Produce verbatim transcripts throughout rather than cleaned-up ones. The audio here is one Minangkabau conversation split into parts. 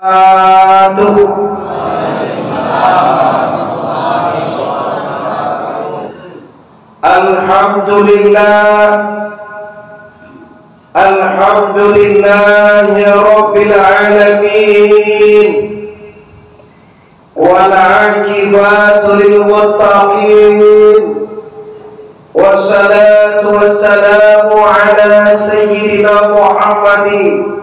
Alhamdulillah. Alhamdulillahi Rabbil Alamin. Wal aqibatu lil muttaqin. Wassalatu wassalamu ala sayyidina Muhammadin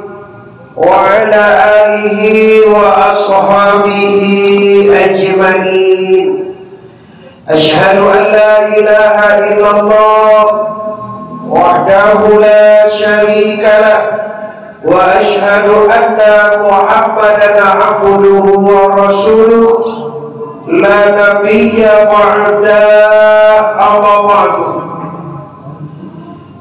wa ala alihi wa ashabihi ajma'in. Asyhadu an la ilaha illallah wahdahu la syarika lah, wa asyhadu anna Muhammadan abduhu wa rasuluh, la nabiyya ba'dah, amma ba'du.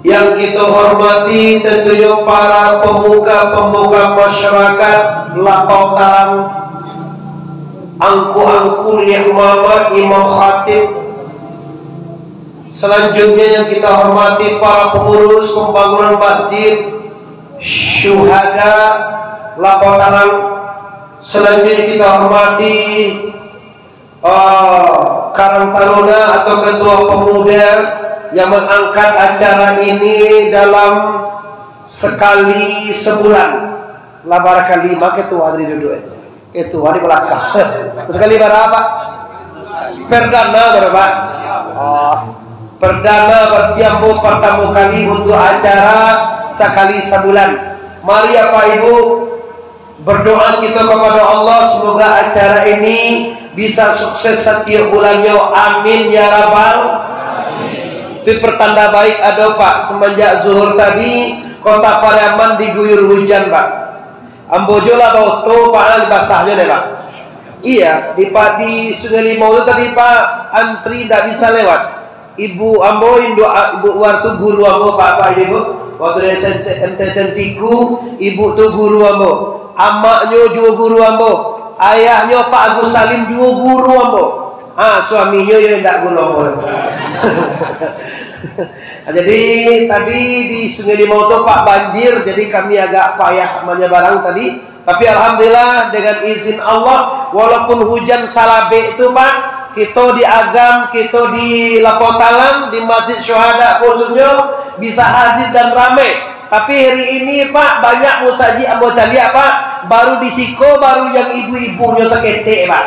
Yang kita hormati tentunya para pemuka-pemuka masyarakat Lapau Talang, angku-angku, niniak mamak, imam khatib. Selanjutnya yang kita hormati para pengurus pembangunan masjid syuhada Lapau Talang. Selanjutnya kita hormati eh, Karang Taruna atau Ketua Pemuda yang mengangkat acara ini dalam sekali sebulan. Lah barakali ma ketua tadi duduak, eh. Ketua di belakang. Sekali bara, Pak? Perdana bara, Pak? Oh. Perdana, berarti ambo pertama kali untuk acara sekali sebulan. Mari, Bapak Ibu, berdoa kita kepada Allah, semoga acara ini bisa sukses setiap bulannya. Amin ya rabbal. Tapi pertanda baik ada, Pak, semenjak zuhur tadi Kota Pariaman diguyur hujan, Pak. Ambo jo lah baoto, Pak, ah, basah jo deh, Pak. Iya, di, Pak, di Sungai Limau tu tadi, Pak, antri ndak bisa lewat. Ibu ambo, induk, ah, Ibu Uwar tu guru ambo, Pak, Pak, Ibu. Waktu di S M T, M T S N Tiku, ibu tu guru ambo. Amaknyo juo guru ambo. Ayahnyo Pak Agus Salim juo guru ambo. Ah, suami yo, yo indak guru ambo. Jadi, tadi di Sungai Limau tu, Pak, banjir, jadi kami agak payah manyabarang tadi. Tapi alhamdulillah, dengan izin Allah, walaupun hujan salabek tu, Pak, kito di Agam, kito di Lapau Talang, di Masjid Syuhada khususnyo, bisa hadir dan ramai. Tapi hari ini, Pak, banyak musajik ambo caliak, Pak, baru di siko, baru yang ibu-ibunyo saketek, Pak.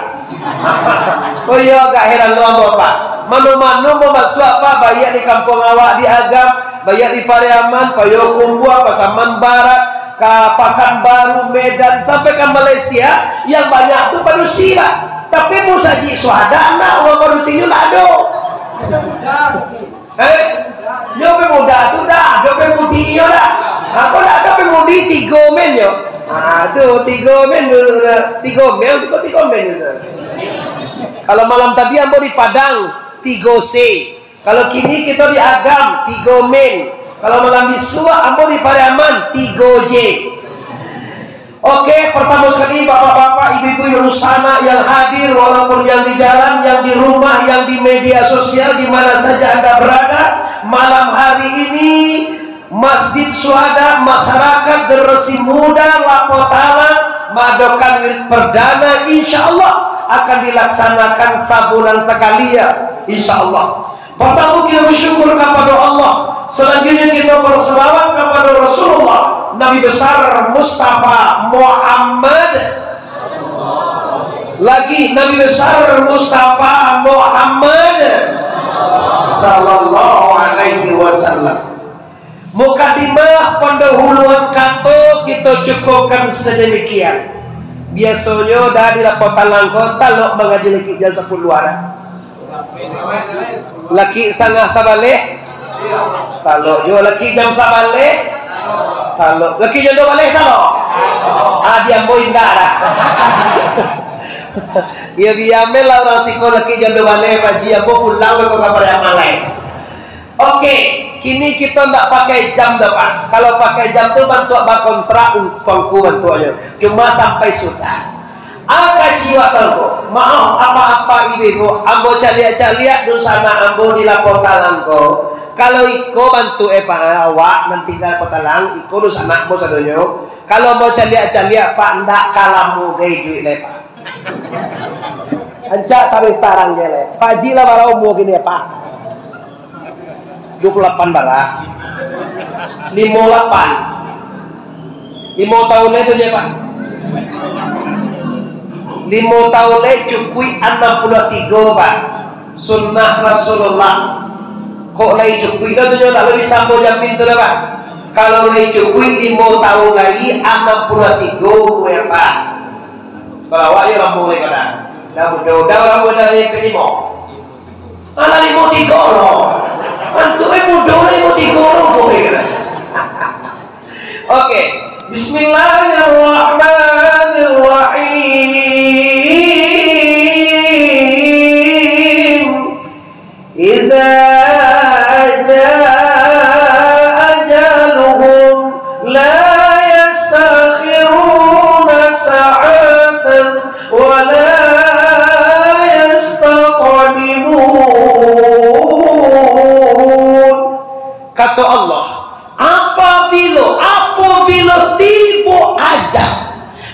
Oh iyo, agak heran lo ambo, Pak. Mano-mano mamasuak, Pak, baiak di kampuang awak di Agam, baiak di Pariaman, Payokumbuah, Pasaman Barat, ka Pakanbaru, Medan, sampai ka Malaysia, yang banyak tu padusi, Pak. Tapi musajik Syuhada, nak urang padusinyo ndak ado. Eh? Nyo pemuda tu dah, ado pemudinyo dah. Aku dah ado pemudi tigo men nyo. Ah, tu tigo men tu, tigo men tu, tigo men tu. Kalau malam tadi ambo di Padang, tigo C. Kalau kini kito di Agam, tigo men. Kalau malam bisuak ambo di Pariaman, tigo J. Oke, pertama sekali, bapak-bapak, ibu-ibu, yang di sana, yang hadir, walaupun yang di jalan, yang di rumah, yang di media sosial, di mana saja Anda berada, malam hari ini, Masjid Syuhada Masyarakat Generasi Muda Lapau Talang maadokan wirid perdana, insya Allah akan dilaksanakan sabulan sekali, ya, insya Allah. Pertama, kita bersyukur kepada Allah. Selanjutnya, kita berselawat kepada Rasulullah, Nabi Besar Mustafa Muhammad. Lagi, Nabi Besar Mustafa Muhammad sallallahu alaihi wasallam. Mukadimah, pendahuluan kato, kita cukupkan sedemikian. Biasonyo dah di Lapau Talang ko, talok mangaji lagi jam sapuluah dah. Laki sangah sabaleh, talok juo. Laki jam sabaleh, talok. Laki jam duo baleh, talok. Ah, di ambo indak dah. Iyo, biamen lah urang siko laki jam duo baleh, Pak Ji, ambo pulang beko ka Pariaman lai. Oke, kini kito ndak pakai jam dah, Pak. Kalau pakai jam tu bantuak bakontrak, tuangku bantuaknyo. Cuma sampai sudah. Ah, kaji wak tangko. Maaf, apa-apa, ibu-ibu. Ambo caliak-caliak dunsanak ambo di Lapau Talang ko. Kalau iko bantuak, eh, Pak, awak nan tingga Lapau Talang, iko dunsanak ambo sadonyo. Kalau mau caliak-caliak, Pak, ndak ka lamo gai iduik lai, Pak. Rancak taruih tarang je lai. Pak Haji lah bara umua kini, Pak? Dua puluh lapan bara. Limo lapan. Limo tahun lai tu je, Pak. Limo tahun lai cukuik anam puluah tigo, Pak. Sunnah Rasulullah. Kok lai cukuik dah tu nyo, tak labiah sambo jamin tu dah, Pak. Kalau lai cukuik limo tahun lai, anam puluah tigo umua, Pak. Kalau awak yo lamo lai pada. Dah mudo, dah lamo dah lai ka limo. Alah, limo tigo lo. Antu eh mudo, limo tigo lo, boy. Oke. Bismillahirrahmanirrahim. Idza jaa ajaluhum la yastakhiruna sa'atan wa la yastaqdimun. Kato Allah, apabilo, apabilo tibo ajal,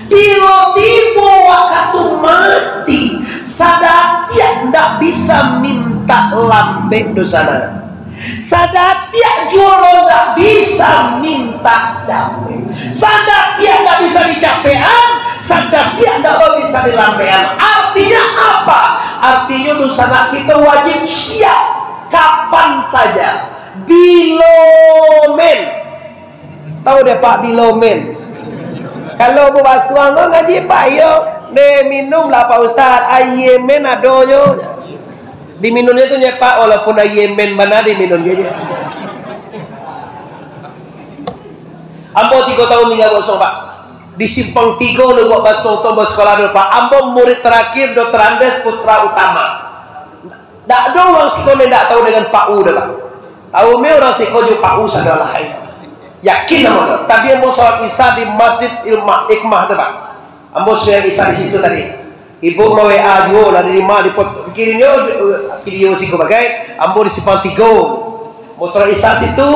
bilo tibo wakatu mati, sadatiak ndak bisa mintak lambek dosanan. Sadatiak juo lo ndak bisa mintak capek. Sadatiak ndak bisa dicapekan, sadatiak ndak lo bisa dilambekan. Artinyo apa? Artinyo dunsanak kito wajib siap kapan saja. Bilo men. Tahu deh, Pak, bilo men. Kalau basuang ko ngaji, Pak, iyo, deh, minum lah, Pak Ustaz. Aia men adonyo. Diminumnyo tu nyo, Pak, walaupun aia men bana diminum je, je. Ambo tigo tahun tingga basuang, Pak. Di Simpang Tigo lo buek basuang tu, ambo sekolah dulu, Pak. Ambo murid terakhir Doktor Andes Putra Utama. Ndak ado urang siko nan indak tahu dengan Pak U doh, Pak. Tahu me urang siko jo Pak U sadolah, ai. Yakin ambo tu. Tadi ambo salat Isya di Masjid Ilma-, Hikmah tu, Pak. Ambo sumbayang Isya di situ tadi. Ibu ma-W A juo lah, di limo, di pot-, kirinyo, eh, video siko bagai, ambo di Simpang Tigo. Ambo salat Isya situ,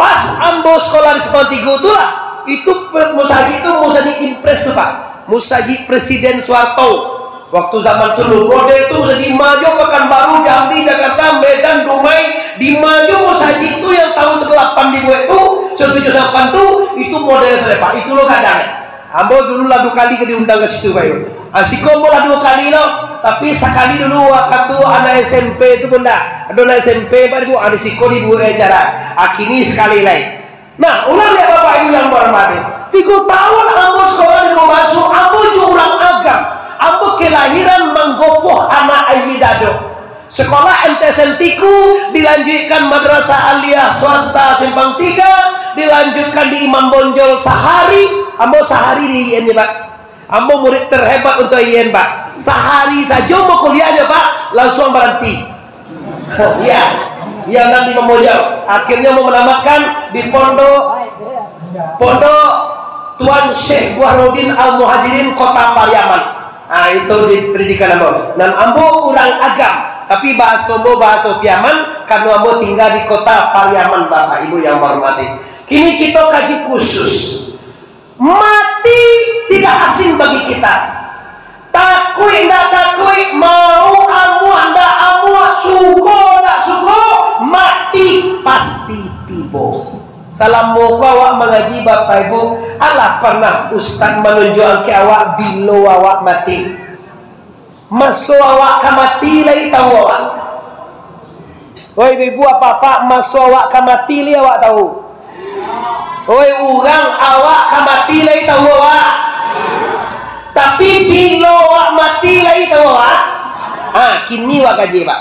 pas ambo sekolah di Simpang Tigo tu lah, itu pe-, musajik tu musajik impres tu, Pak. Musajik Presiden Soeharto. Waktu zaman dulu, model tu musajik Majo, Pekanbaru, Jambi, Jakarta, Medan, Dumai, di Majo musajik tu yang tahun sembilan puluh delapan dibuek tu, sembilan puluh tujuh sembilan puluh delapan tu, itu model sajo, Pak. Itu lo gadang. Ambo dulu lah duo kali ka diundang ka situ, Pak. Ah, siko ambo lah duo kali lo, tapi sakali dulu wakatu anak S M P tu pun dah. Ado anak S M P, Pak, dibuek, ah, di siko dibuek acara. Ah, kini sakali lai. Nah, ulang ya Bapak Ibu yang berhormati. Tigo tahun ambo sekolah di Lumbasu, ambo jo urang Agam. Ambo kelahiran manggopoh anak aia dado. Sekolah M T S N Tiku, dilanjutkan Madrasah Aliyah Swasta Simpang Tiga, dilanjutkan di Imam Bonjol Sahari, ambo Sahari di I N je, Pak. Ambo murid terhebat untuk I N, Pak. Sahari sajo ambo kuliah je, Pak, lansuang baranti. Iya, iya, nan di Imam Bonjol. Akhirnyo ambo menamatkan di pondok, pondok Tuan Syekh Buharudin Al-Muhajirin, Kota Pariaman. Ah, itu di pendidikan ambo. Nan ambo urang Agam, tapi bahaso ambo bahaso Piaman, karano ambo tingga di Kota Pariaman, Bapak Ibu yang ambo hormati. Kini kito kaji khusus. Mati tidak asing bagi kita. Takuik ndak takuik, mau amuah ndak amuah, suko ndak suko, mati pasti tibo. Salamo ko awak mangaji, Bapak Ibu, alah pernah ustaz manunjuakan ka awak bilo awak mati? Maso awak ka mati lai tahu awak? Oi, ibu-ibu, apak-apak, maso awak ka mati lai awak tahu? Oi, urang, awak ka mati lai tahu awak? Tapi bilo awak mati lai tahu awak? Ha, kini awak kaji, Pak.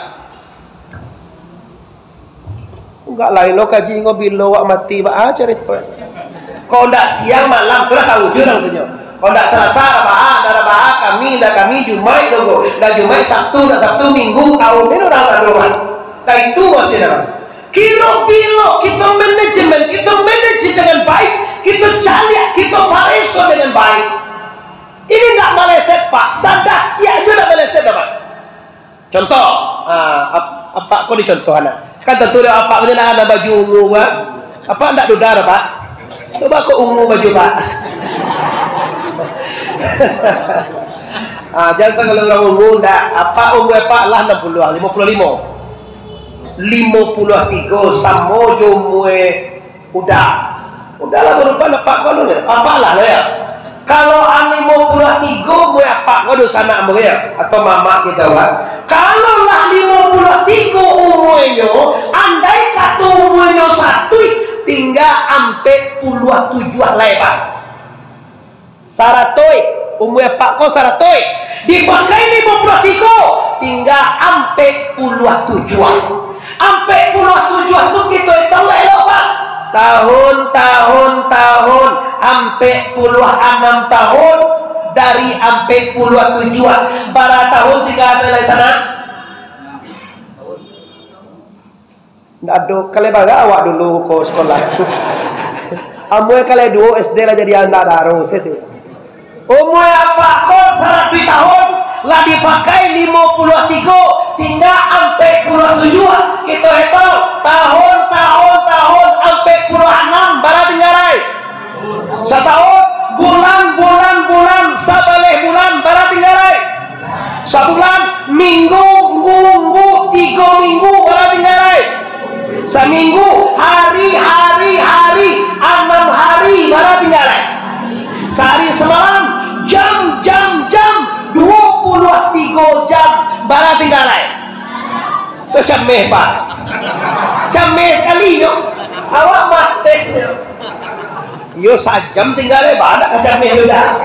Agak lain lo kaji ko, bilo awak mati, baa carito. Kok ndak siang malam, tu lah tahu je urang tu nyo. Kok ndak Salasa, Rabaah, ndak Rabaah, Kamis, ndak Kamis, Jumaik tu ko. Ndak Jumaik, Sabtu, ndak Sabtu, Minggu, tahu ni urang sado kan. Nah, itu maksudnyo. Kiro bilo kito manajemen, kito manage dengan baik, kito caliak, kito pareso dengan baik. Ini ndak maleset, Pak. Sadatiak juo ndak maleset, Pak. Contoh, ah, ap-, apak ko dicontoh anak. Kan tantu dek apak tu nak ado baju ungu, kan? Apak ndak duda doh, Pak? Cubo ko ungu baju, Pak. Ah, jan sagalo urang umua, ndak. Apak umua apak lah anam puluah, limo puluah limo. Limo puluah tigo samo jo umua Uda. Uda lah barupakan apak ko anu, yo. Apak lah, yo. Kalau limo puluah tigo, buek apak ko dunsanak ambo, yo. Atau mamak kito, kan. Kalau lah limo puluah tigo umuanyo, andai kato umuanyo satuih, tingga ampek puluah tujuah lai, Pak. Saratuih, umua apak ko saratuih. Dipakai limo puluah tigo, tingga ampek puluah tujuah. Ampek puluah tujuah tu kito itong elok, Pak. Tahun, tahun, tahun, ampek puluah anam tahun dari ampek puluah tujuah. Bara tahun tingga ado lai sanak? Ndak ado, kalai bara awak dulu ko sakolah. Ambo kalai duo S D lah jadi anak daro, sete. Umua apak ko saratuih tahun, lah dipakai limo puluah tigo, tingga ampek puluah tujuah. Kito etong, tahun, tahun, tahun, ampek puluah anam, bara tingga lai? Satahun, bulan, bulan, bulan, sabaleh bulan, bara tingga lai? Sabulan, minggu, nggu, nggu, tigo minggu, bara tingga lai? Saminggu, hari, hari, hari, anam hari, bara tingga lai? Sahari samalam, jam, jam, jam, duo puluah tigo jam, bara tingga lai? Tu cameh, Pak. Cameh sakali nyo. Awak mates nyo. Yo sajam tingga lai, bana ka cameh tu dah.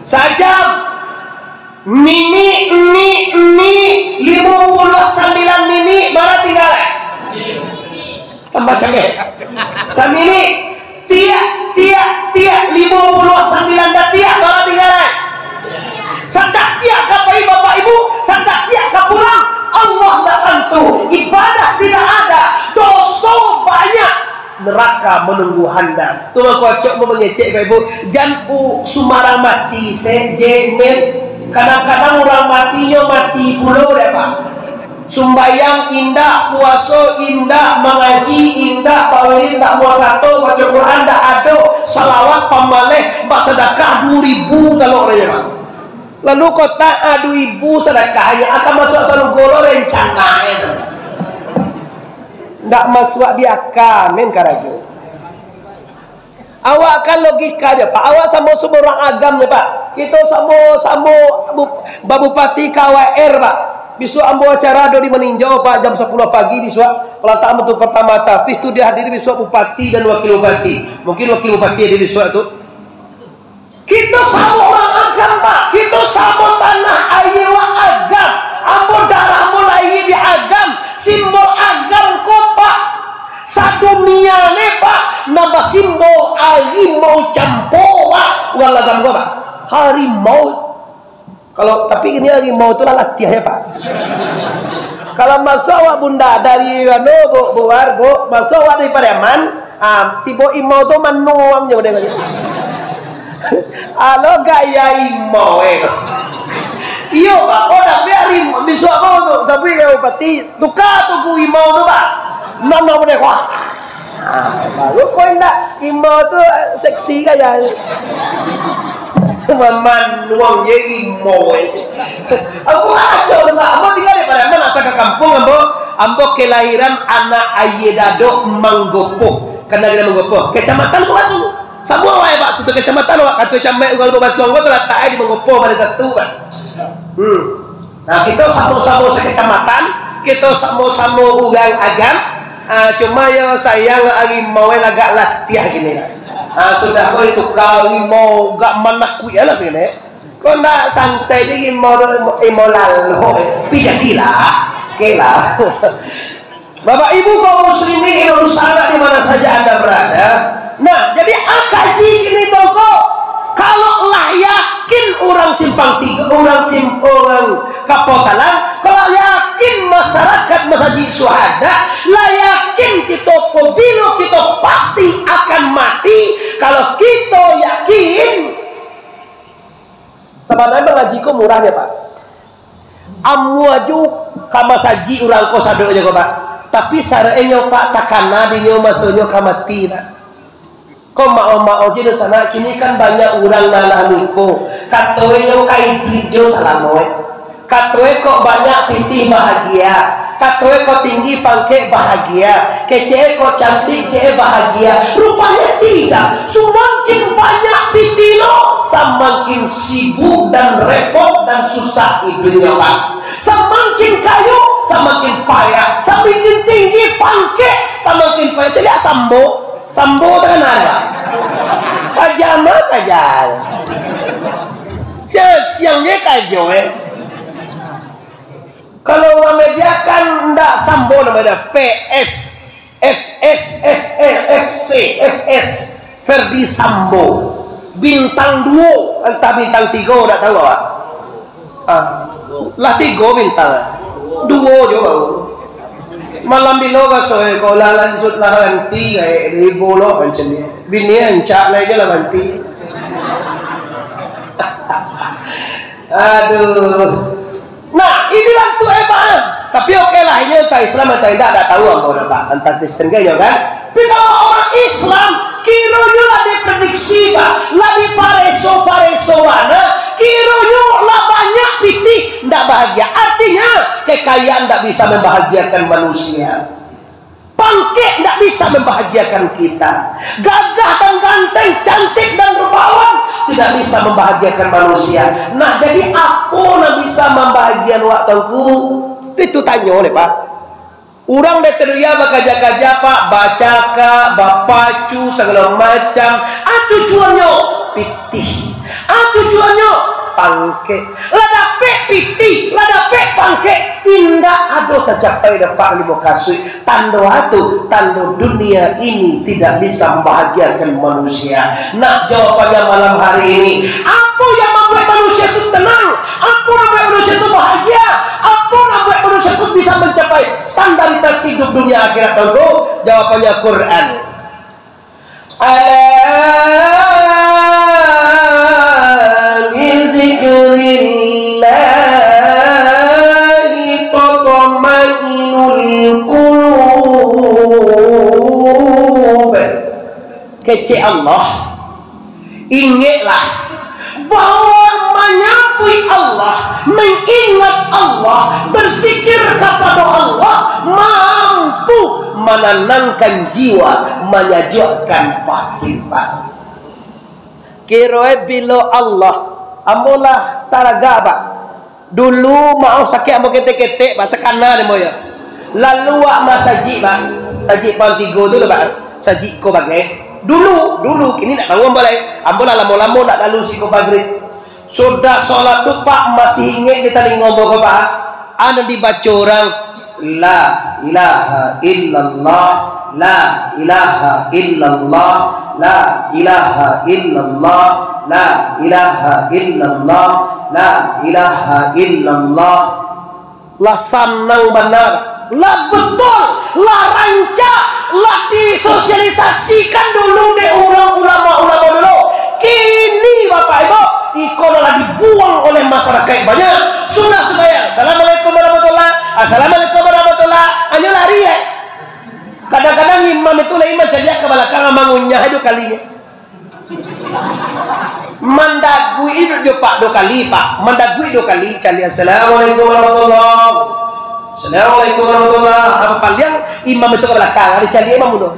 Sajam. Minik, minik, minik, limo puluah sambilan minik, bara tingga lai? Tambah cameh. Saminik, tiak, tiak, tiak, limo puluah sambilan datiak, bara tingga lai? Sandak tiak ka pai bapak ibu, sandak tiak ka pulang, Allah ndak tantu, ibadah tidak ada, doso banyak, neraka menunggu handa. Tu mangko acok mangecek, Bapak Ibu, jan u-, sumbarang mati, sejemen. Kadang-kadang urang mati nyo mati pulo dek, Pak. Sumbayang indak, puaso indak, mangaji indak, bawilin indak, muasato, baco Quran indak ado, salawat pamaleh, basadakah duo ribu talok raja, Pak. Lalu kotak, ah, duo ribu sadakah aja, akan masuak sarugo lo rencana itu. Ndak masuak di aka, men karajo. Awak kan logika je, Pak. Awak samo-samo urang agam je, Pak. Kito samo-samo bu-, babupati ka A W R, Pak. Bisuak ambo acara ado di Maninjau, Pak, jam sapuluah pagi bisuak. Palatakan batu partama tahfiz tu dihadiri bisuak bupati dan wakil bupati. Mungkin wakil bupati hadir bisuak tu. Kito samo urang agam, Pak. Kito samo tanah aia wak agam. Ambo darah ambo lahia di agam. Simbol agam ko, Pak. Sadunia ni, Pak, nan basimbol harimau campo, Pak. Urang agam ko, Pak. Harimau. Kalau, tapi ini harimau tu lah latiah ya, Pak. Kalau masuak awak bunda dari anu, Bu, Bu War, Bu, masuak awak dari Pariaman, ah, tibo imau tu manuang je model tadi. Alo gaya imau, eh. Iyo, Pak. Oh, tapi hari bisuak ko tu, tapi kalau pati, tuka tu ku imau tu, Pak. Nan, nan, model, wah. Ah, baru kau indak, imau tu, eh, seksi gaya. Maman, uang je imau, eh. Aku aja lah, ambo tinggal di Pariaman, asa ka kampuang ambo, ambo kelahiran anak aia dado Manggopoh. Kana kena Manggopoh. Kecamatan Bukasung. Samo awak, Pak, satu kecamatan awak, kato camat urang Bukasung ko talatak di Manggopoh, Balai Satu, Pak. Hmm. Nah, kito samo-samo sakecamatan, kito samo-samo urang agam. Ah, cuma yo sayang harimau lah agak latiah kini. Ah, sudah ko dituka harimau agak manakuik lah sakini. Ko ndak santai je harimau tu, harimau lalo. Tapi jadilah. Oke lah. Bapak Ibu kaum muslimin Indonesia di mana saja Anda berada. Nah, jadi akaji kini tongko, kalau lah yakin urang Simpang Tigo, urang Sim-, urang Kapau Talang, kalau yakin masyarakat Masajik Syuhada, lah yakin kito pabilo kito pasti akan mati, kalau kito yakin, sabananyo mangaji ko murah nyo, Pak. Amuah ju ka masajik urang ko sadonyo ko, Pak. Tapi saraiknyo, Pak, takana dinyo masonyo ka mati, Pak. Ko maoh-maoh je dunsanak, kini kan banyak urang nan lah lupo. Kato e, yo ka iduik jo salamo e. Kato e, kok banyak pitih bahagia. Kato e, kok tinggi pangkek bahagia. Kecek e, kok cantik, cek e bahagia. Rupanyo tidak. Samakin banyak pitih lo, samakin sibuk dan repot dan susah iduiknyo, Pak. Samakin kayo, samakin payah. Samakin tinggi pangkek, samakin payah. Caliak Sambo. Sambo takana, Pak. Paja mah paja. Siang-siang je kajo, eh. Kalau urang media kan ndak Sambo namonyo, P S, F S, F L, F C, F S, Ferdi Sambo. Bintang duo, antah bintang tigo, ndak tahu awak. Ah, lah tigo bintang, ah. Duo jo baru. Malam bilo baso, eh, ko lah lansuik lah ranti, eh, dari bolok macam ni. Bini ancak lah je lah ranti. Aduh. Nah, inilah tu hebatnya. Tapi oke lah, inyo antah Islam antah indak, ndak tahu ambo dah, Pak. Antah Kristen ke inyo kan? Tapi kalau orang Islam, kironyo lah diprediksi, Pak, lah dipareso-pareso bana, kironyo lah banyak pitih, ndak bahagia. Artinya, kekayaan ndak bisa membahagiakan manusia. Pangkek ndak bisa membahagiakan kita. Gagah dan ganteng, cantik dan rupawan tidak bisa membahagiakan manusia. Nah, jadi apo nan bisa mambahagiakan awak, Tuanku? Itu tanyo leh, Pak. Urang dari dunia bakaja-kaja, Pak, bacakak, bapacu, sagalo macam. Ah, tujuannyo pitih. Ah, tujuannyo pangkek. Lah dapek pitih, lah dapek pangkek, indak ado tacapai dek Pak di mukasuik. Tando a tu, tando dunia ini tidak bisa membahagiakan manusia. Nah, jawabannyo malam hari ini, apo yang mambuek manusia tu tenang? Apo yang mambuek manusia tu bahagia? Apo yang mambuek manusia tu bisa mancapai standaritasi idup dunia akhirat, Tuanku? Jawabannyo Quran. Ala bizikrillahi tatma'innul qulub. Kecek Allah, ingeklah bahwa manyapuik Allah, mengingat Allah, berzikir kepada Allah, mampu menenangkan jiwa, menyejukkan batin, Pak. Kiro e bilo Allah, ambo lah taragak, Pak. Dulu, maoh sakik ambo ketek-ketek, Pak, takana dek ambo yo. Lalu wak masajik, Pak. Sajik Pahang Tigo tu lah, Pak. Sajik ko bagai. Dulu, dulu, kini ndak tahu ambo lai. Ambo lah lamo-lamo ndak lalu siko magrib. Sudah solat tu, Pak, masih ingek di talingo ambo ko, Pak. Anu dibaco urang, La ilaha illallah, la ilaha illallah, la ilaha illallah, la ilaha illallah, la ilaha illallah. Lah sanang bana, lah betul, lah rancak, lah disosialisasikan dulu dek urang ulama-ulama dulu. Kini, Bapak Ibu, iko lah dibuang oleh masyarakat banyak. Sudah sumbayang, "Assalamualaikum warahmatullah, assalamualaikum warahmatullah." Anyo lari, eh. Kadang-kadang imam itu lah imam caliak ka balakang, mangunyah duo kali. Mandaguik duo, Pak, duo kali, Pak. Mandaguik duo kali, caliak, "Assalamualaikum warahmatullah. Assalamualaikum warahmatullah." Apo paliang imam itu ka balakang, ado caliak imam tu.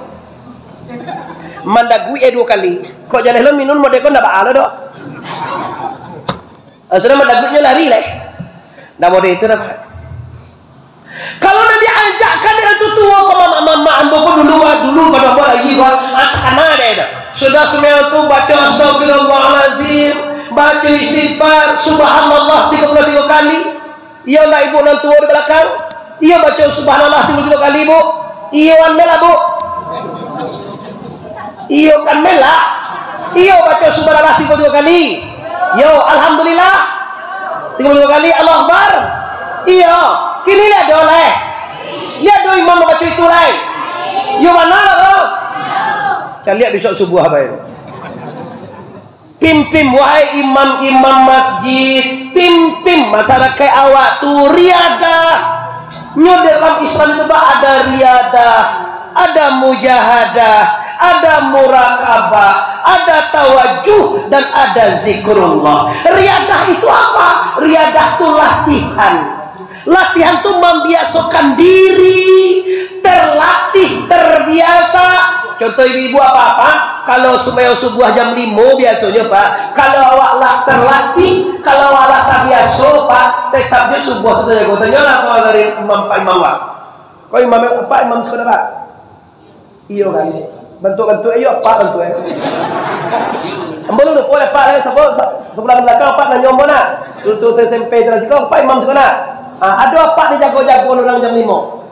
Mandaguik duo kali. Kok jaleh lo minun model ko ndak baa lo doh. Ah, sudah mandaguiknyo lari lai. Ndak model itu dah, Pak. Kalau nan diajakkan dek nan tuo-tuo ko, mamak-mamak ambo ko dulu, ah, dulu pado ambo lai, ah, takana dek itu. Sudah sumbayang tu baco astagfirullahalazim, baco istighfar, subhanallah tigo puluah tigo kali. Iyo ndak ibu nan tuo di balakang? Iyo baco subhanallah tigo puluah tigo kali, Bu? Iyo, ambo lah, Bu. Iyo kan, Mela? Iyo, baco subhanallah tigo puluah tigo kali. Iyo, alhamdulillah tigo puluah tigo kali, Allahu Akbar. Iyo, kini liek do lai. Liek do imam mambaco itu lai. Iyo, bana lah tu. Caliak bisuak subuah bae. Pimpin, wahai imam-imam masjid, pimpin masyarakat awak tu riadah. Nyo dalam Islam tu, Pak, ada riadah, ada mujahadah, Ada murakabah, ada tawajuh, dan ada zikrullah. Riadah itu apa? Riadah tu latihan. Latihan tu mambiasokan diri, terlatih, terbiasa. Contoh ibu-ibu apa-apa, kalau sumbayang subuah jam limo biasonyo, Pak, kalau awak lah terlatih, kalau awak lah tabiaso, Pak, tetap jo subuah tu tajago. Tanyolah kalau dari imam, Pak Imam, Pak. Kau imam, Pak Imam siko, Pak? Iyo kan. Bantuak-bantuak, iyo, Pak, bantuak, eh. Ambo dulu, Pak, Pak, eh, sabo, sa-, sabulan balakang, Pak, nanyo ambo nak. Lulus S M P tu lah siko, Pak, imam siko nak. Ah, ado Pak dijago-jago urang jam limo.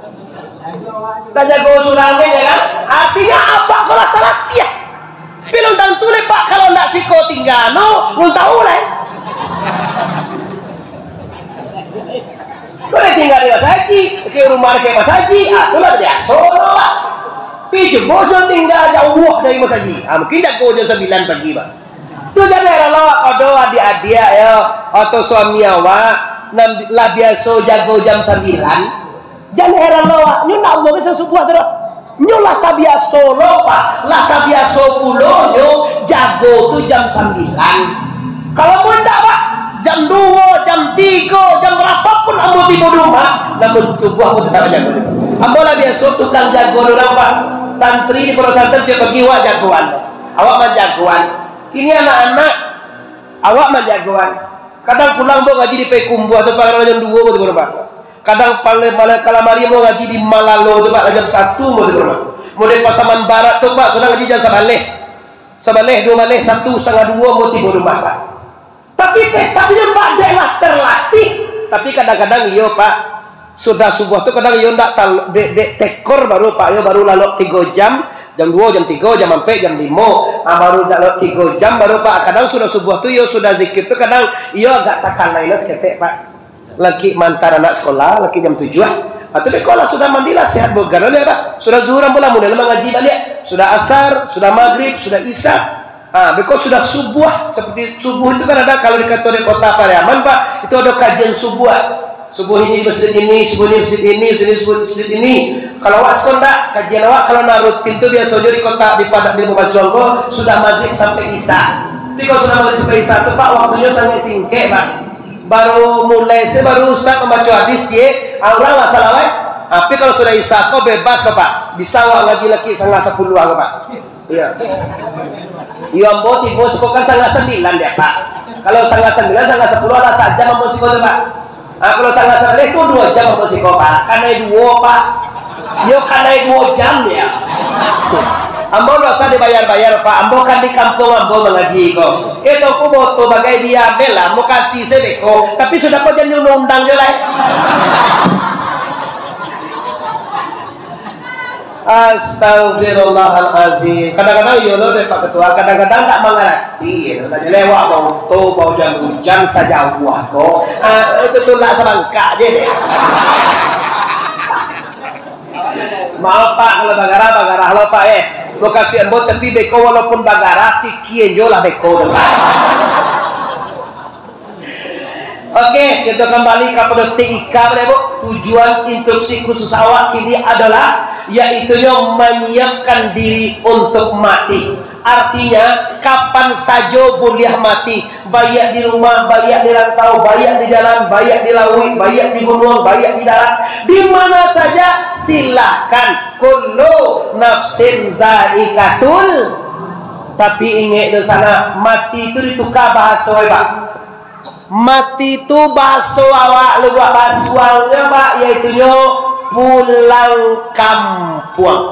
Tajago surang kan, ya kan? Artinya Apak ko lah talatiah. Tapi lun tantu lai, Pak, kalau ndak siko tingga, no, lun tahu lai. Boleh tingga di masajik, ke rumah ke masajik, ah, tu lah biaso lo, Pak. Pi cubo jo tingga jauah dari masajik. Ah, mungkin jago jam sambilan pagi, Pak. Tu jan heran lo, ado adiak-adiak yo, atau suami awak, nan lah biaso jago jam sambilan. Jan heran lo awak, nyo ndak amuah bisuak subuah tu doh. Nyo lah tabiaso lo, Pak. Lah tabiaso pulo nyo jago tu jam sambilan. Kalau ambo indak, Pak, jam duo, jam tigo, jam bara pun ambo tibo di rumah, namun subuah ambo tetap bajago jugo. Ambo lah biaso tukang jago urang, Pak. Santri di pondok pesantren tiok pagi awak jagoan. Awak manjagoan. Kini anak-anak, awak manjagoan. Kadang pulang ambo ngaji di Payakumbuah tu, Pak, jam duo ambo tibo di rumah. Kadang pale-, pale kalamari ambo ngaji di Malalo tu, Pak, jam satu ambo tibo rumah. Model Pasaman Barat tu, Pak, sudah ngaji jam sabaleh. Sabaleh, duo baleh, satu, satangah duo ambo tibo rumah, Pak. Tapi tetap iyo, Pak, dek lah terlatih. Tapi kadang-kadang iyo, Pak, sudah subuah tu kadang iyo ndak tal-, dek, dek tekor baru, Pak, iyo baru lalok tigo jam, jam duo, jam tigo, jam ampek, jam limo. Ah, baru lalok tigo jam baru, Pak. Kadang sudah subuah tu iyo sudah zikir tu kadang iyo agak takalai lah saketek, Pak. Laki maantar anak sekolah, laki jam tujuah. Ah, tapi kalau lah sudah mandi lah, sehat bugar lah, Pak. Sudah zuhur ambo lah mulai lah mangaji baliak. Sudah asar, sudah magrib, sudah isya. Ah, beko sudah subuah, seperti subuh itu kan ada, kalau di kota, di kota Pariaman, Pak, itu ada kajian subuah. Subuh ini di masjid ini, subuh ini di masjid ini, subuh ini di masjid ini. Kalau awak siko ndak, kajian awak kalau nak rutin tu biasonyo di kota, di padak, di rumah suang ko, sudah magrib sampai isya. Tapi kalau sudah magrib sampai isya tu, Pak, waktunyo sangat singkek, Pak. Baru mulai se, baru ustaz mambaco hadis ciek, ah, urang lah salawat. Tapi kalau sudah isya ko bebas ko, Pak. Bisa awak ngaji laki satangah sapuluah ko, Pak. Iyo. Iyo, ambo tibo siko kan satangah sambilan dek, Pak. Kalau satangah sambilan, satangah sapuluah lah sajam ambo siko tu, Pak. Ah, kalau satangah sambilan tu duo jam ambo siko, Pak. Kanai duo, Pak. Iyo, kanai duo jam, yo. Ambo ndak usah dibayar-bayar, Pak. Ambo kan di kampuang ambo mangaji ko. Eh, tongku boto bagai biabe lah, mukasi se beko. Tapi sudah ko jan diundang-undang jo lai. Astagfirullahalazim. Kadang-kadang iyo lo deh, Pak Ketua, kadang-kadang ndak mangarati. Ndak jaleh awak bauto, baujan-ujan sajauah ko. Ah, itu tu ndak sabangkak je deh. Maaf, Pak, kalau bagarah, bagarah lo, Pak, eh. Mukasuik ambo, tapi beko walaupun bagarah, pikia jo lah beko tu, Pak. Oke, kita kembali kepada T I K, boleh, Bu? Tujuan instruksi khusus awak kini adalah, yaitunyo menyiapkan diri untuk mati. Artinya, kapan sajo buliah mati, baiak di rumah, baiak di rantau, baiak di jalan, baiak di lauik, baiak di gunuang, baiak di darat, di mana saja, silahkan. Kullu nafsin zaikatul. Tapi ingek dek sanak, mati tu ditukar bahaso, eh, Pak. Mati tu bahaso awak Lubuak Basuang nyo, Pak, yaitunyo pulang kampuang.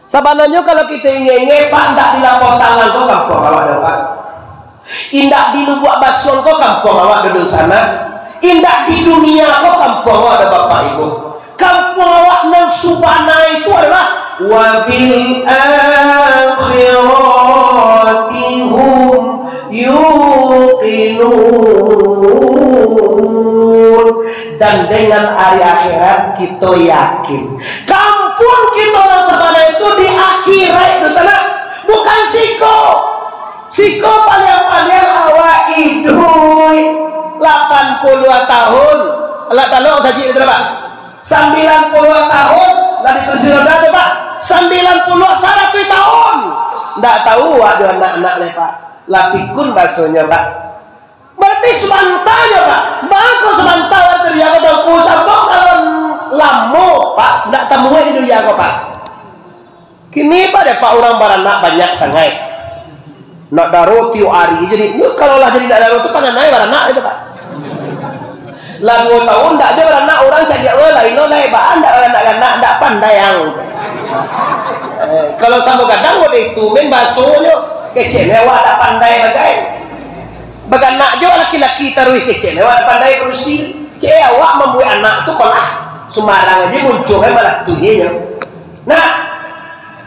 Sabananyo kalau kito ingek-ingek, Pak, ndak di Lapau Talang ko kampuang awak doh, Pak. Indak di Lubuak Basuang ko kampuang awak doh, dunsanak. Indak di dunia ko kampuang awak doh, Bapak Ibu. Kampuang awak nan sabana itu adalah wabil akhirati hum yuqinun. Dan dengan hari akhirat kito yakin. Kampuang kito nan sabana itu di akhirat, dunsanak, bukan siko. Siko paliang-paliang awak iduik lapan puluah tahun. Alah talok sajik itu, Pak. Sambilan puluah tahun lah di kursi roda tu, Pak. Sambilan Puluah saratuih tahun. Ndak tahu ado anak-anak lai, Pak. Lah pikun basonyo, Pak. Berarti sabanta nyo, Pak. Baa kok sabanta urang karajo ko, Tuangku, sabab kalau lamo, Pak, ndak tamuai di dunia ko, Pak. Kini, Pak, dapek urang baranak banyak sangaik. Nak daro tiok ari jadi. Nyo kalau lah jadi nak daro tu, panganai baranak itu, Pak. Lah duo tahun ndak ado baranak, urang caliak urang lain lo, lai baa ndak baranak-ranak, ndak pandai ang. Eh, kalau samo gadang model itu, men basonyo, keceknyo awak ndak pandai bagai. Baranak jo laki-laki taruih, keceknyo awak ndak pandai barusi. Cek awak mambuek anak tu kolah, sumbarang aja muncul, kan, malah tu ye nyo. Nah,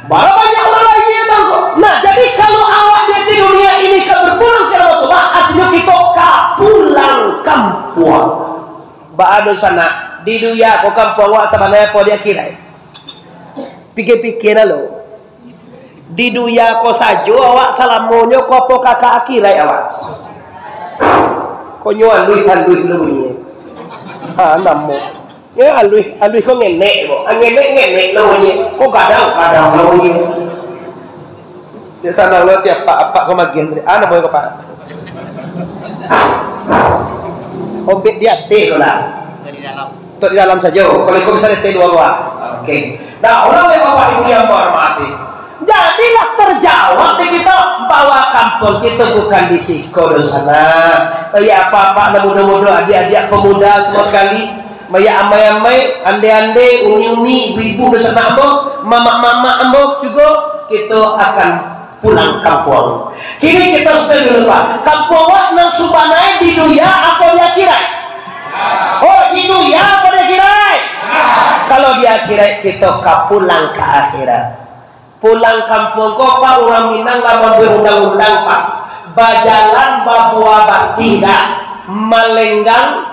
bara banyak urang lain yang tahu. Nah, jadi kalau awak di dunia ini ka berpulang ka rahmatullah, artinyo kito ka pulang kampuang. Baa dunsanak, di dunia ko kampuang awak sabananyo apo di akhirat? Pikia-pikia nah lo. Di dunia ko sajo awak salamonyo ko apo ka ka akhirat awak? Ko nyo aluih-aluih lo bunyi. Ha, namo. Yo, aluih, aluih ko ngenek ko. Ah, ngenek, ngenek lo ye. Ko gadang, gadang lo ye. Dek sanang lo tiap apak, apak ko magiah tadi. Ah, namo ko, Pak? Ombek di ateh ko lah. Dari dalam. Tok di dalam sajo. Kalau iko bisa di ateh dua buah. Oke. Nah, urang lai Bapak Ibu yang bahormati. Jadilah terjawab di kito bahwa kampuang kito bukan di siko doh, sanak. Yo, apak-apak nan mudo-mudo, adiak-adiak pemuda semua sekali, Maya amai-amai, ande-ande, umi-umi, ibu-ibu, dunsanak ambo, mamak-mamak ambo jugo, kito akan pulang kampuang. Kini kito setuju dulu, Pak. Kampuang awak nan subananyo di dunia apo di akhirat? Oh, di dunia apo di akhirat? Kalau di akhirat, kito ka pulang ka akhirat. Pulang kampuang ko, Pak, urang Minang lah mambuek undang-undang, Pak. Bajalan babuah batih dak, malenggang.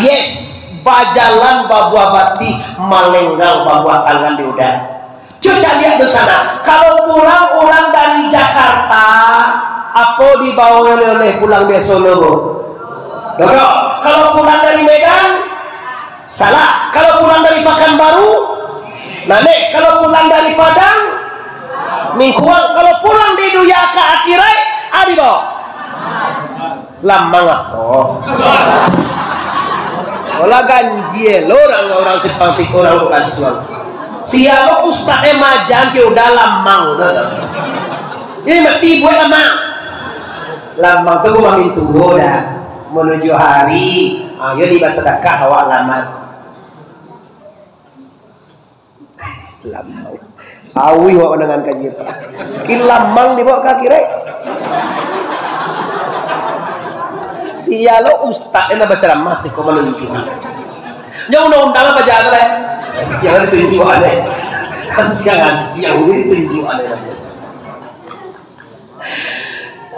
Yes, bajalan babuah batih, malenggang babuah tangan di udara. Cubo caliak dunsanak, kalau pulang urang dari Jakarta, apo dibawo oleh-oleh pulang biaso lo? Dodok. Kalau pulang dari Medan, salah. Kalau pulang dari Pakanbaru, nah, nek, kalau pulang dari Padang, mingkuang. Kalau pulang di dunia ka akhirat, adi bao. Lamang apo? Olah ganjia lo urang, urang Simpang Tigo, urang Bukasuang. Sia lo ustaz e majan ke udah lamang tu. Ini mati buek lamang. Lamang tu rumah mintuo dah. Manuju hari, ayo di basadakah awak lamang. Lamang. Awih awak mandangakan kaji, Pak. Kin lamang dibawa ka akhirat. Sia lo ustaz nan bacaramah siko manunjuak. Nyo undang-undang apo jalan tu, leh? Siang ditunjuak, leh. Siang-siang ditunjuak, leh.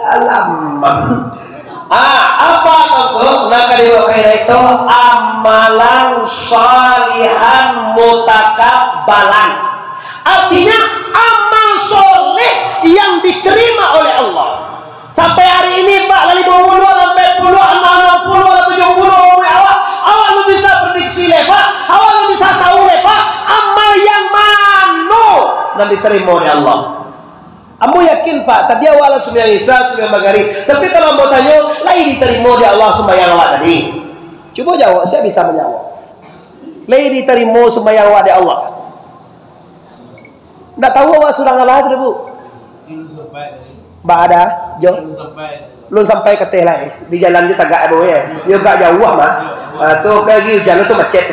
Alamak. Ah, apa tu? Nah, ka dibawa ka akhirat itu amalan salihan mutakabbalan. Artinya, amal soleh yang diterima oleh Allah. Sampai hari ini, Pak, lah limo puluah, lah ampek puluah, lah anam puluah, lah tujuah puluah, umur awak, awak alun bisa prediksi leh, Pak. Awak alun bisa tahu leh, Pak. Amal yang mano nan diterima oleh Allah? Ambo yakin, Pak, tadi awak lah sumbayang Isya, sumbayang Magarib. Tapi kalau ambo tanyo, lai ditarimo dek Allah sumbayang awak tadi? Cubo jawab, sia bisa manjawab? Lai ditarimo sumbayang awak dek Allah? Ndak tahu awak surang alah tu, Bu? Ba ada, Jo? Lun sampai ka ateh lai. Di jalan je tagak ado, yo. Yo agak jauah mah. Ah, tu lagi ujan tu macet.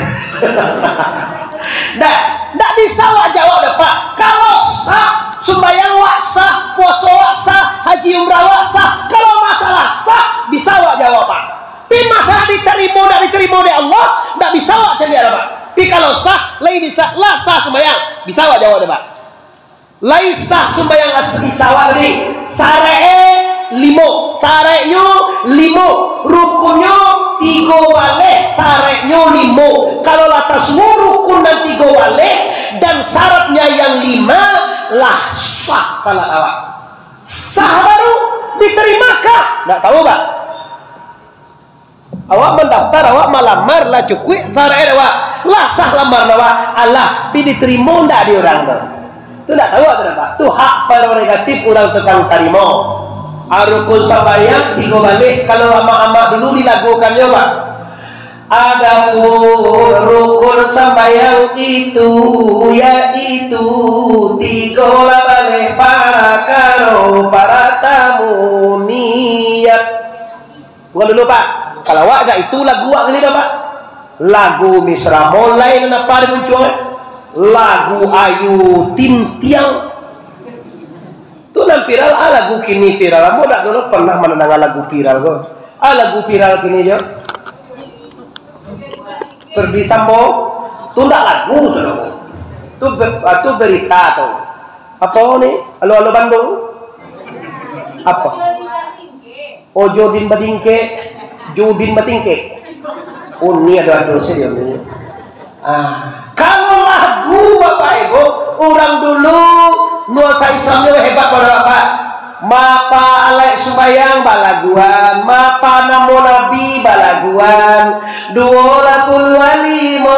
Ndak, ndak bisa awak jawab doh, Pak. Kalau sah, sumbayang awak sah, puaso awak sah, haji umrah awak sah. Kalau masalah sah, bisa awak jawab, Pak. Tapi masalah ditarimo, ndak ditarimo dek Allah, ndak bisa awak caliak doh, Pak. Tapi kalau sah, lai bisa, lah sah sumbayang, bisa awak jawab doh, Pak. Lai sah sumbayang as-, Isya awak tadi. Saraiknyo limo, saraiknyo limo, rukunnyo tigo baleh, saraiknyo limo. Kalau lah tasuo rukun nan tigo baleh dan syaratnya yang lima, lah sah salat awak. Sah baru ditarimokah? Ndak tahu, Pak. Awak mandaftar, awak malamar, lah cukuik saraik awak, lah sah lamaran awak, alah, tapi ditarimo ndak dek urang tu? Tu ndak tahu atau ndak, Pak? Tu hak prerogatif urang tukang tarimo. Ah, rukun sambayang tigo baleh, kalau amak-amak dulu dilagukannyo, Pak. Adapun rukun sambayang itu, yaitu tigo lah baleh parakaro, paratamu niat. Bukan dulu, Pak. Kalau awak agak itu lagu awak ni dah, Pak. Lagu Misra Molai nan apa di muncuang, eh? Lagu Ayu Tintiang. Tu nan viral, ah, lagu kini viral. Ambo dak dulu pernah mandanga lagu viral ko. Ah, lagu viral kini jo. Ferdy Sambo. Tu ndak lagu tu doh. Tu be-, ah, tu berita tu. Apa ni? Alo-alo Bandung. Apa? Ojo din badingkek, judin batingkek. Uni ado-ado sajo ni. Ah, kalau lagu Bapak Ibu, urang dulu nuansa Islamnyo hebat pado Bapak. Mapa alaik sumbayang balaguan, mapa namo Nabi balaguan, duo lah puluah limo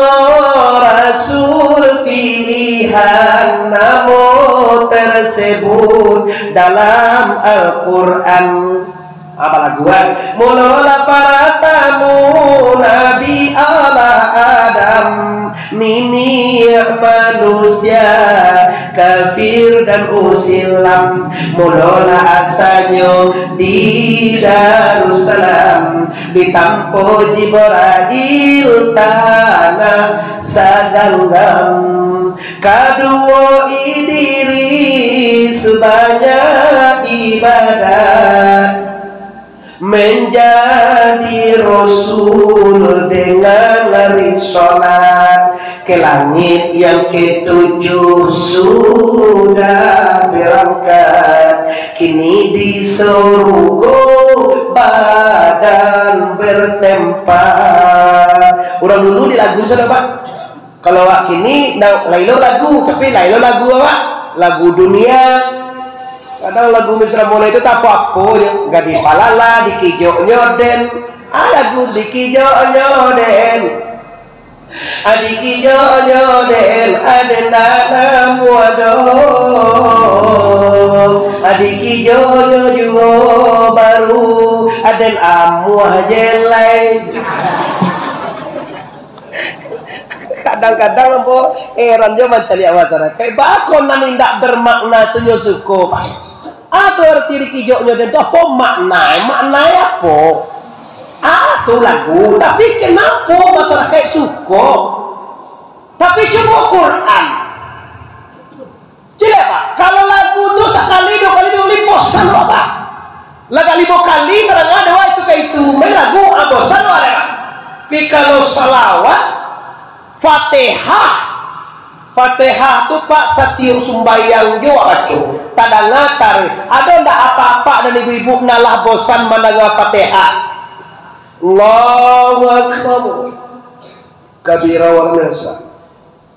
rasul pilihan namo tersebut dalam Al-Quran. Ah, balaguan. Mulolah paratamu Nabi Allah Adam, niniak manusia, kafir dan usilam. Mulolah asanyo di Darussalam, ditampo Jibrail tanah saganggam. Kaduo Idris banyak ibadat, manjadi rasul dengan risalat. Ke langit yang ketujuh sudah berangkat, kini di sarugo badan bertempat. Urang dulu di lagu sadopak. Kalau awak kini, ndak, lain lo lagu, tapi lain lo lagu awak. Lagu dunia. Kadang lagu Misra Molai tu tak apo-apo je. Gadih palala, dikijoknyo den. Ah, lagu dikijoknyo den. Ah, dikijoknyo den, aden ndak namuah doh. Ah, dikijoknyo juo baru, aden amuah je lai. Kadang-kadang ambo heran jo mancaliak masyarakaik, baa kok nan indak bermakna tu nyo suko, Pak? Apo arti dikijoknyo den tu? Apo makna? Makna apo? Ah, tu lagu. Tapi kenapo masyarakaik suko? Tapi cubo Quran. Ciliak, Pak, kalau lagu tu sakali, duo kali, tigo kali, bosan, Pak. Lah agak limo kali tadanga dek awak itu ka itu, main lagu, ah, bosan awak dek, Pak. Tapi kalau salawat, Fatihah, Fatihah tu, Pak, satiok sumbayang jo awak baco. Tadanga tareh. Ado ndak apak-apak dan ibu-ibu nan lah bosan mandanga Fatihah? Allahu Akbar. Kabira wa Bismillah.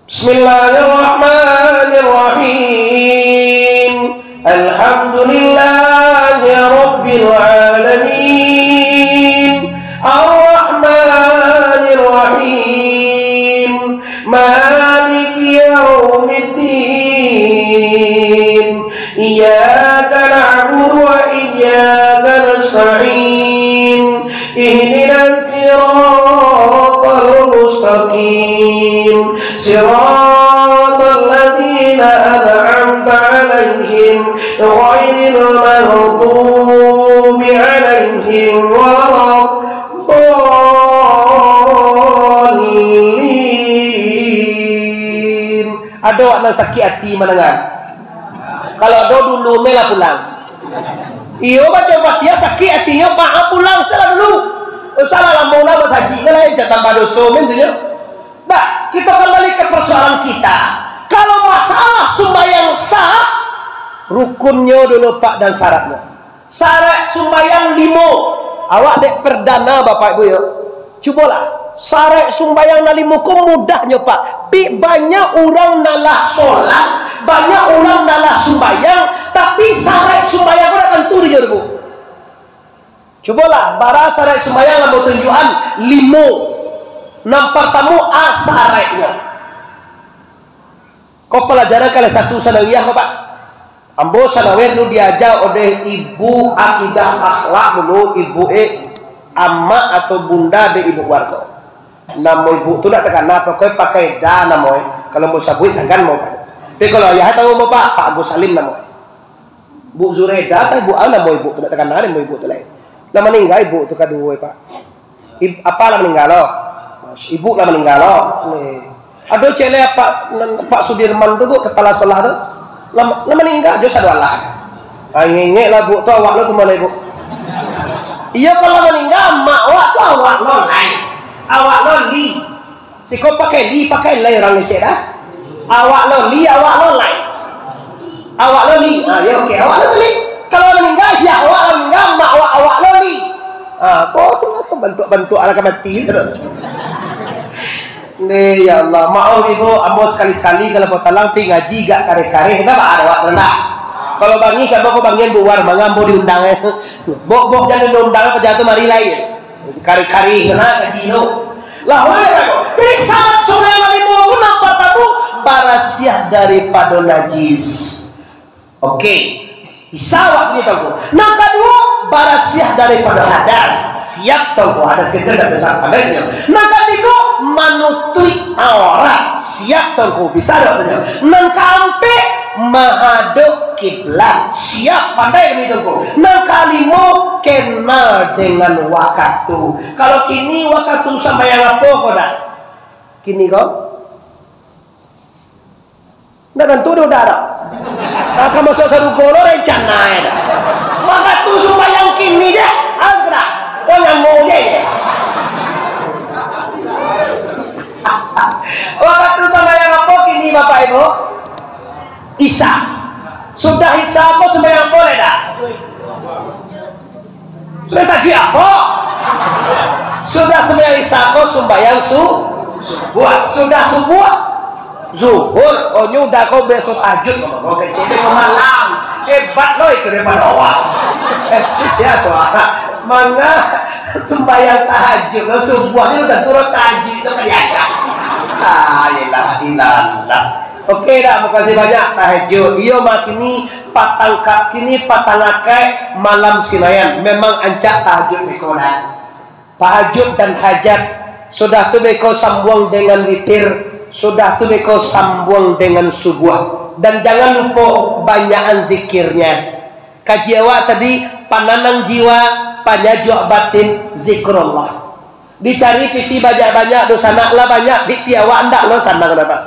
Bismillahirrahmanirrahim. Alhamdulillahirabbil alamin. Arrahmanirrahim. Maliki yaumiddin. Iyyaka na'budu wa iyyaka nasta'in. Ihdinas siratal mustaqim. Siratal ladzina an'amta 'alaihim, ghairil maghdubi 'alaihim waladdallin. Ado nan sakik ati mandanga? Kalau ado, dulu me lah pulang. Iyo, baco Fatihah sakik atinyo, Pak, ah, pulang salah dulu. Usahlah lamo lah masajik, lah, jan tambah doso, men, tu nyo. Nah, kita kembali ke persoalan kita. Kalau masalah sumbayang sah, rukunnyo dulu, Pak, dan syaratnyo. Syarat sumbayang limo. Awak dek perdana, Bapak Ibu, yo. Cubolah, syarat sumbayang nan limo ko mudahnyo, Pak. Pi banyak urang nan lah solat, banyak urang nan lah sumbayang, tapi syarat sumbayang ko dak tantu dinyo, Bu. Cubolah, bara syarat sumbayang ambo tunjuakan limo. Nan partamo, a, syaratnyo. Oh, palajaran kalas satu sanawiyah ko, Pak. Ambo sanawiyah dulu diaja oleh ibu akidah akhlak dulu, ibu e, amak atau bunda dek ibu warga. Namo ibu tu ndak takana, pokoknyo pakai da namo e. Kalau mau sabuik sagan mau kan. Tapi kalau ayah tahu mau, Pak, Pak Agus Salim namo e. Bu Zureda, atau ibu, ah, namo ibu tu, ndak takana namo ibu tu lai. Lah maningga ibu tu kaduo, Pak. Ib-, apa lah maningga lo? Ibu lah maningga lo. Ni. Ado cek lai Pak, nan, Pak Sudirman tu, Bu, kepala sekolah tu. Lah, lah maningga, jo sado alah. Ah, ngengek lah, Bu, tu awak lo tu malai, Bu. Iyo, kalau maningga, mak awak tu awak lo lai. Awak lo li. Siko pakai li, pakai lai urang ngecek dah. Awak lo li, awak lo lai. Awak lo li. Ah, ya, oke. Awak lo tu li. Kalau maningga, ya, awak lo maningga, mak awak, awak lo li. Ah, ko bantuak-bantuak anak mati sudah. Ni, ya Allah, maaf ibu, ambo sekali-sekali kalau potalang pi ngaji gak kareh-kareh, dah ba ada awak rendah. Kalau bangi, kalau ko bangian buar, manga ambo diundang, eh. Bok-bok jan diundang, apa jatuh mari lai. Kareh-kareh, nah, kaji tu. Lah, oleh karena itu, di saat sungai Malimau tu nampak tamu, barasiah daripada najis. Oke. Bisa waktu itu, Tuanku. Nan kaduo, barasiah daripada hadas. Siap, Tuanku. Hadas kita tidak besar padanya. Nan katigo, manutuik aurat. Siap, Tuanku. Bisa dah waktunya. Nan kaampek, mahadok kiblat. Siap, pandai kami, Tuanku. Nan kalimo, kenal dengan wakatu. Kalau kini wakatu sambayang apo ko dah? Kini ko? Ndak tantu doh dah dah. Akan masuk sarugo lo rencana e dah. Wakatu sumbayang kini je, ah, sudah. Oh, nyambung je, je. Wakatu sumbayang apo kini, Bapak Ibu? Isya. Sudah Isya ko sumbayang apo lai dah? Sudah tajuik apo? Sudah sumbayang Isya ko sumbayang su-, subuah. Sudah subuah, zuhur. Oh, nyo udah ko biaso tahajud. Oh, kecil dia malam. Hebat lo itu daripada awak. Eh, siapa? Manga sumbayang tahajud lo subuah ni udah turun tahajud lo kan diangkat. Ah, ilah, ilah, ilah. Oke dah, makasih banyak tahajud. Iyo mah kini patang ka-, kini patang akai malam Sinayan. Memang ancak tahajud beko dah. Tahajud dan hajat. Sudah tu beko sambuang dengan witir. Sudah tu beko sambuang dengan subuah. Dan jangan lupa banyakan zikirnya. Kaji awak tadi, pananang jiwa, panyajuak batin, zikrullah. Dicari piti banyak-banyak, dunsanak lah banyak piti awak, ndak lo sanang, Pak.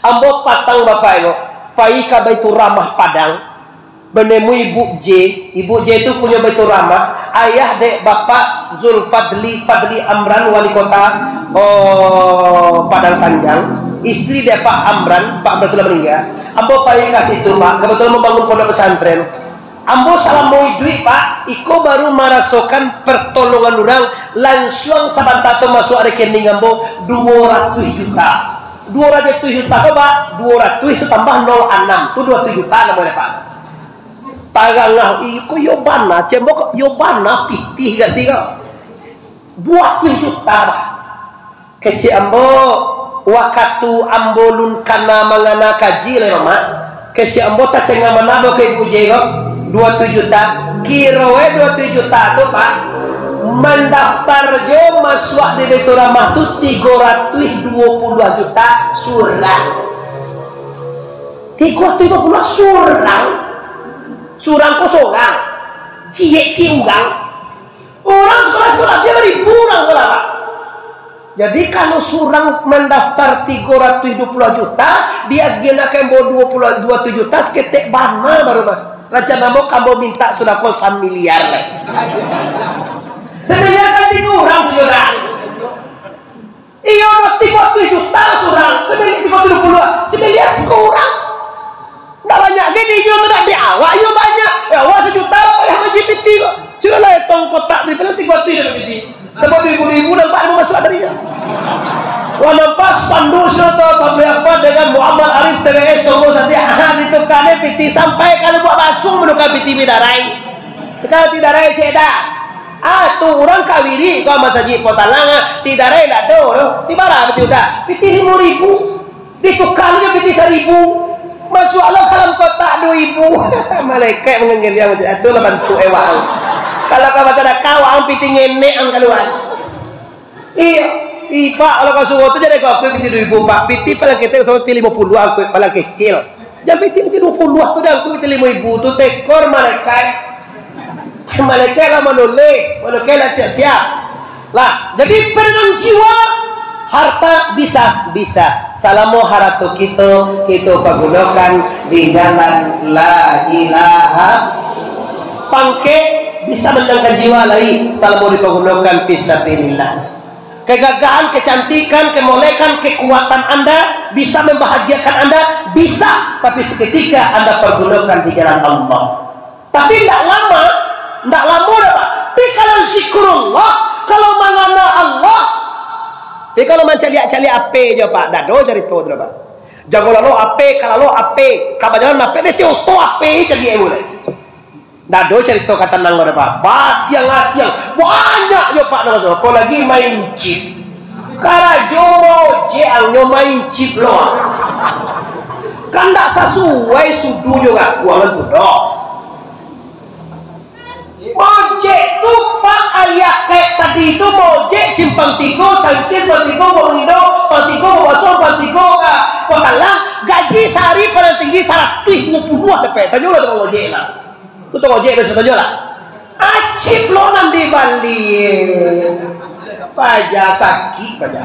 Ambo patang, Bapak Ibu, pai ka Baiturrahmah Padang, banemui Ibu J. Ibu J tu punyo Baiturrahmah, ayah dek Bapak Zulfadli Fadli Amran, wali kota, oh, Padang Panjang, istri dek Pak Amran, Pak Amran tu lah maningga. Ambo pai ka situ, Pak, kebetulan membangun pondok pesantren. Ambo salamo iduik, Pak, iko baru marasokan pertolongan urang, lansuang sabanta tu masuak rekening ambo duo ratuih juta. Duo ratuih juta ko, Pak, duo ratuih tu tambah nol anam, tu duo ratuih juta namo e, Pak. Tarangah, iko yo bana, cembo ko, yo bana pitih ganti ko. Duo ratuih juta, Pak. Kecek ambo, wakatu ambo lun kana mangana kaji lai, Mak. Kecek ambo tacengah bana ambo ka Ibu J ko, duo ratuih juta. Kiro e duo ratuih juta tu, Pak, mandaftar jo masuak di Baiturrahmah tu tigo ratuih duo puluah juta surang. Tigo ratuih duo puluah surang. Surang ko surang. Ciek-ciek urang. Urang sekolah-sekolah, dia baribu urang sekolah, Pak. Jadi, kalau surang mandaftar tigo ratuih duo puluah juta, diagiah nak ka ambo duo puluah, duo ratuih juta, saketek bana baru, Pak. Rancana ambo, ka ambo minta sudah ko samiliar lai. Samiliar kan tigo urang tu, Pak. Iyo, tigo ratuih juta surang, samiliar tigo ratuih duo puluah, samiliar tigo urang. Ndak banyak ge di inyo tu, dak di awak, iyo banyak. Eh, awak sajuta lah payah mancuci piti ko. Sudah lah etong kotak tu, paling tigo ratuih dah piti. Sabab duo ribu-duo ribu nampak ado masuak tadi. Wah, nampak spanduk sudah tu, Tabligh Akbar dengan Muhammad Arif T W S, tunggu saja. Ah, ditukar ni piti sampai kalau buat basung menukar piti bidarai. Tukar bidarai cek dah. Ah, tu urang kawiri ko masajik Potalang, ah, bidarai ndak ado tu. Ti bara piti udah. Piti limo ribu. Ditukar je pitih saribu. Masuak lo ka dalam kotak duo ribu. Malaikat manggeliang macam tu lah bantuak e waang. Kalau ka basadakah, waang pitih ngenek ang kalua. Iyo, Pak, kalau ka surau tu jan angkuik pitih duo ribu, Pak. Pitih paling ketek tu pitih limo puluah, angkuik paling kecil. Jan pitih pitih duo puluah tu, jan angkuik pitih limo ribu tu, tekor malaikat. Malaikat lah manuleh, malaikat lah siap-siap. Lah, jadi perdagangan jiwa, harta bisa, bisa. Salamo harato kito, kito pagunokan di jalan la ilaha. Pangkek bisa manangkan jiwa lai, salamo dipagunokan fisabilillah. Kegagahan, kecantikan, kemolekan, kekuatan Anda bisa membahagiakan Anda, bisa, tapi seketika Anda pergunakan di jalan Allah. Tapi ndak lama, ndak lamo doh, Pak. Tapi kalau zikrullah, kalau mangana Allah, tapi kalau mancaliak-caliak ape jo, Pak, ndak ado carito tu doh, Pak. Jago lalo ape, ka lalo ape, ka bajalan ape, deh, oto ape caliak mulai. Ndak ado carito ka tanang ko doh, Pak. Basiang-asiang. Banyak jo, Pak, nan raso. Apolagi main chip. Karajo maojek ang nyo main chip lo. Kan ndak sasuai sudu jo gakuangan tu doh. Maojek tu, Pak, ayah kayak tadi tu maojek simpang tigo, Sangkir, simpang tigo, Bangun Indo, simpang tigo, Babaso, simpang tigo, ka Pakalang, gaji sahari paling tinggi saratuih duo puluah dapek. Tanyolah tukang ojek lah. Tu tukang ojek tu, tanyolah. Acip lo nan dibali. Paja sakik, paja.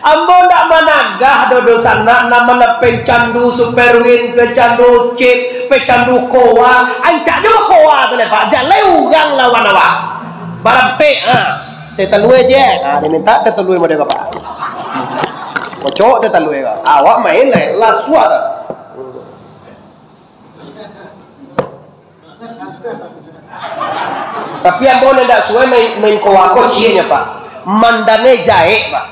Ambo ndak managah doh, doh sanak, nan mana pecandu Superwin, pecandu chip, pecandu koa. Ancak jo koa tu leh, Pak. Jaleh urang lawan awak. Barampek, ha. Teh talue je. Ha, diminta teh talue model apak. Kocok teh talue ka. Awak main leh, lasuah tu. Tapi ambo nan dak suai main, main koa ko cieknyo, Pak. Mandane jaek, Pak.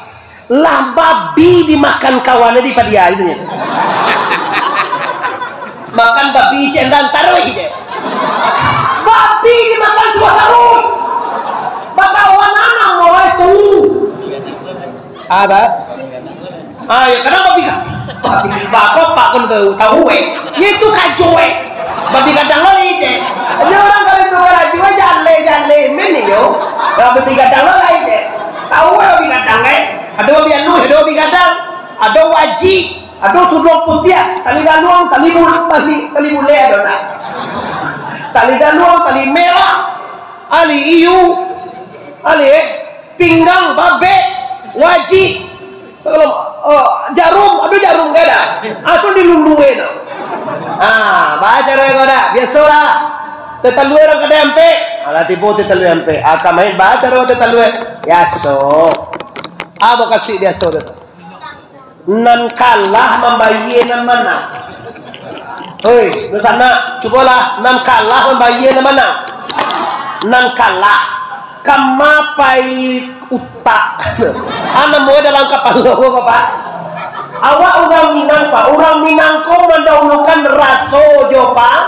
Lah babi dimakan kawannya di padi ari tu nyo. Makan babi cek dan taruih je. Babi dimakan suah taruih. Bakawan anak mulai tu. Apa? Ah, ya, kenapa babi gadang? Babi, bapak, pak pun tahu, tahu, eh. Ya, itu kajo, eh. Babi gadang lagi, cek. Ini orang kalau itu karajo, eh, jaleh, jaleh, men, yo. Nah, babi gadang lagi, cek. Tahu, eh, babi gadang, eh. Ada babi anu, ada babi gadang. Ada wajik, ada suduang putiah, tali galuang, tali bul-, tali, tali bulek, ada nak. Tali galuang, tali merah, ali iu, ali, eh. Pinggang, babek, wajik, sagalo, eh, jarum, ado jarum ka ado? Ah, tu dilulue tu. Ah, baa caro ko dak? Biasolah. Teh talue urang kadai ampek. Alah tibo teh talue ampek. Ah, ka main baa caro teh talue. Biaso. Ah, bakasuik biaso tu. Nan kalah mambayie nan manang. Oi, dunsanak, cubolah, nan kalah mambayie nan manang. Nan kalah, kama pai utak. Ah, namo dalam kapalo ko, Pak? Awak urang Minang, Pak. Urang Minang ko mandahulukan raso jo, Pak.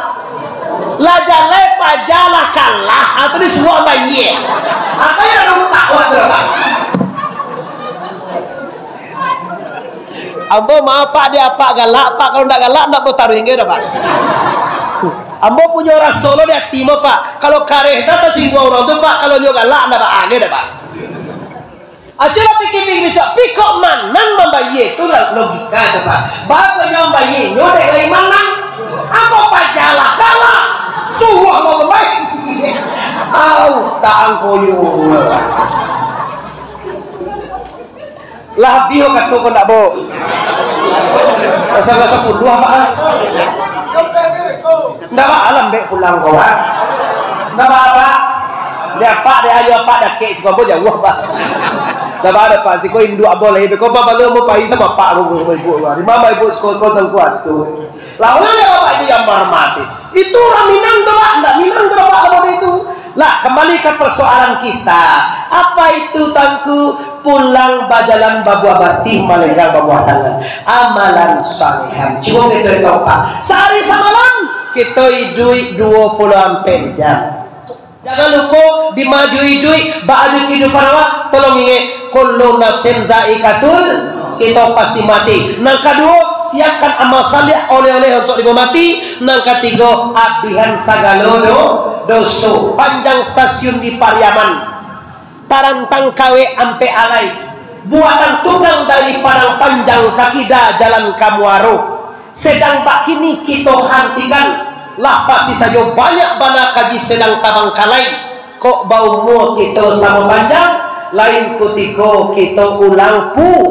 Lah jaleh paja lah kalah, atau disuruah bayie. Apa yang ada utak awak tu, Pak? Ambo maaf, Pak, di apak galak, Pak, kalau ndak galak, ndak bataruih inggih dah, Pak. Ambo punyo raso lo di ati mah, Pak. Kalau kareh dah tasingguang urang tu, Pak, kalau nyo galak, ndak baa dah, Pak. Aco lah pikir-pikir bisuak, pi kok manang mambayie tu lah logika tu, Pak. Baa kok nyo mambayie, nyo dek lai manang. Ambo paja lah kalah. Suruah lo mambayie. Au, taang koyo. Lah abih kato ko ndak, Bo? Rasa-rasa puluah, Pak. Ndak baa lambek pulang ko, Pak. Ndak baa, Pak. Di apak, di ayo apak dakek siko ambo jauah, Pak. Ndak baa, Pak. Siko induak ambo lai. Beko pabalo ambo pai samo apak ko, ko, ko, ko. Di mama ibu siko ko tangkuas tu. Lah, ulah ya, Bapak Ibu yang bahormati. Itu urang Minang tu, Pak. Ndak Minang tu, Pak, kalau itu. Lah, kembali ke persoalan kita. Apa itu, Tangku? Pulang bajalan babuah batih, malenggang babuah tangan. Amalan salehan. Cubo kito tahu, Pak. Sehari samalam, kito iduik duo puluah ampek jam. Jangan lupo, di maju iduik, baju kehidupan awak, tolong ingek, kullu nafsin zaikatul. kito pasti mati. Nan kaduo, siapkan amal saleh, oleh-oleh untuak dibao mati. Nan katigo, abihan sagalo do-, doso. Panjang stasiun di Pariaman, tarantang kawek ampek alai, buatan tukang dari Padang Panjang ka kida jalan ka Muaro. Sedang bakini kito hantikan, lah pasti sajo banyak bana kaji sedang tabangkalai. Kok baumua kito samo panjang, lain kutiko kito ulang pu-,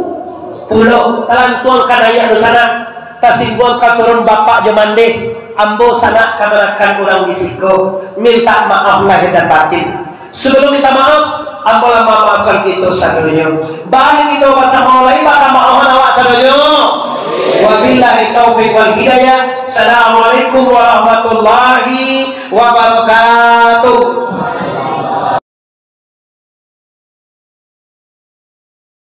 pulo. Talantuang ka naiak dunsanak, tasingguang ka turun bapak jo mandeh, ambo sanak kamanakan urang di siko, mintak maaf lahir dan batin. Sebelum minta maaf, ambo lah mamaafkan kito sadonyo. Baa kito basamo lai bakamaafan awak sadonyo. Wabillahi taufiq wal hidayah. Assalamualaikum warahmatullahi wabarakatuh.